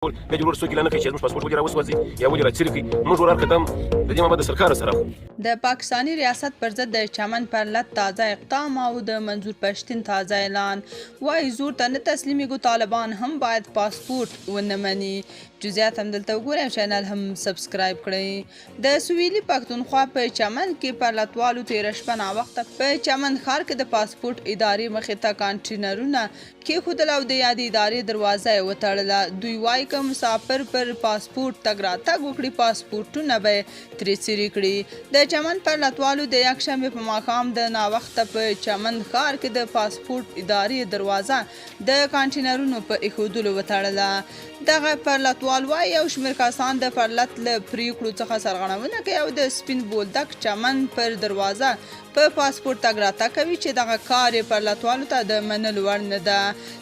کول، بیا دې ورور څوک ګیله نه کوي چې زموږ پاسپورټ ولې راوسوځي یا ولې راڅیري کړي. موږ ورور هر قدم د دې مابه د سرکار سره اخلو. د پاکستاني ریاست پر ضد د چمن پرلت تازه اقدام او د منظور پښتین تازه اعلان، وايي زور ته نه تسلیمیږو، طالبان هم باید پاسپورټ ونه مني. جزئیات هم دلته وګورئ او چینل هم سبسکرایب کړئ. د سویلي پښتونخوا په چمن کې پرلتوالو تېره شپه ناوخته په چمن ښار کې د پاسپورټ ادارې مخې ته کانټینرونه کېښودل او د یادې ادارې دروازه یې وتړله. دوی وايي که مسافر پر پاسپورټ تګ راتګ وکړي، پاسپورټونه به یې ترې څیرې کړي. د چمن پرلتوالو د یکشنبې په ماښام د ناوخته په چمن ښار کې د پاسپورټ ادارې دروازه د کانټینرونو په ایښودلو وتړله. دغه پرلتوال وايي یو شمېر کسان د پرلت له پریکړو څخه سرغړونه کوي او د سپین بولدک چمن پر دروازه په پاسپورټ تګ راتګ کوي چې دغه کار یې پرلتوالو ته د منلو وړ نه ده.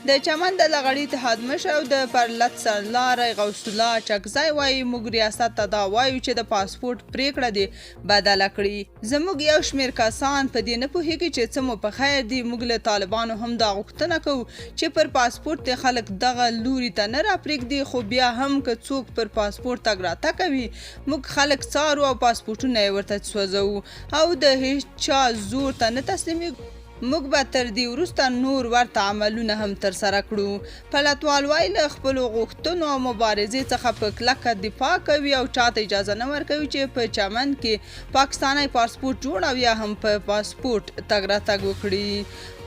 د چمن د لغړي اتحاد مشر او د پرلت سرلاری غوث الله اچکزی وايي، موږ ریاست ته دا وایو چې د پاسپورټ پریکړه دې بدله کړي. زموږ یو شمېر کسان په دې نه پوهېږي چې څه مو په خیر دي، موږ له طالبانو هم دا غوښتنه کوو چې پر پاسپورټ دې خلک دغه لوري ته نه راپرېږدي، خو بیا هم که څوک پر پاسپورټ تګ راتګ کوي، موږ خلک څارو او پاسپورټونه یې ورته سوځوو او د هېچا زور ته نه تسلیمېږو. موږ به تر دې وروسته نور ورته عملونه هم ترسره کړو. پلتوال وايي، له خپلو غوښتنو او مبارزې څخه په کلکه دفاع کوي او چاته اجازه نه ورکوي چې په چمن کې پاکستانی پاسپورټ جوړ او یا هم په پاسپورټ تګ راتګ وکړي.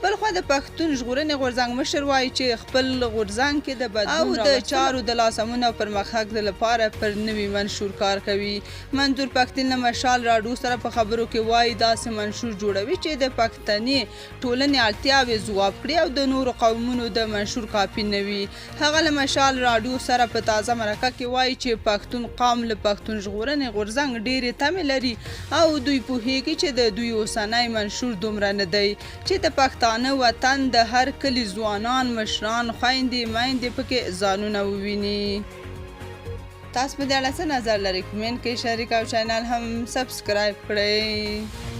بلخوا د پښتون ژغورنې غورځنګ مشر وايي چې خپل غورځنګ کې د بدلون او د چارو د لا سمون او پرمختګ لپاره پر نوي منشور کار کوي. منظور پښتین له مشال راډیو سره په خبرو کې وايي، داسې منشور جوړوي چې د پښتني ټولنې اړتیاوې ځواب کړي او د نورو قومونو د منشور کاپي نه وي. هغه له مشال راډیو سره په تازه مرکه کې وايي چې پښتون قوم له پښتون ژغورنې غورځنګ ډېرې تمې لري او دوی پوهېږي چې د دوی اوسنی منشور دومره نه دی چې د پښتانه وطن د هر کلي ځوانان، مشران، خویندې، میندې پکې ځانونه وویني. تاسو په دې اړه څه نظر لرئ؟ کمنټ کې شریک او چینل هم سبسکرایب کړئ.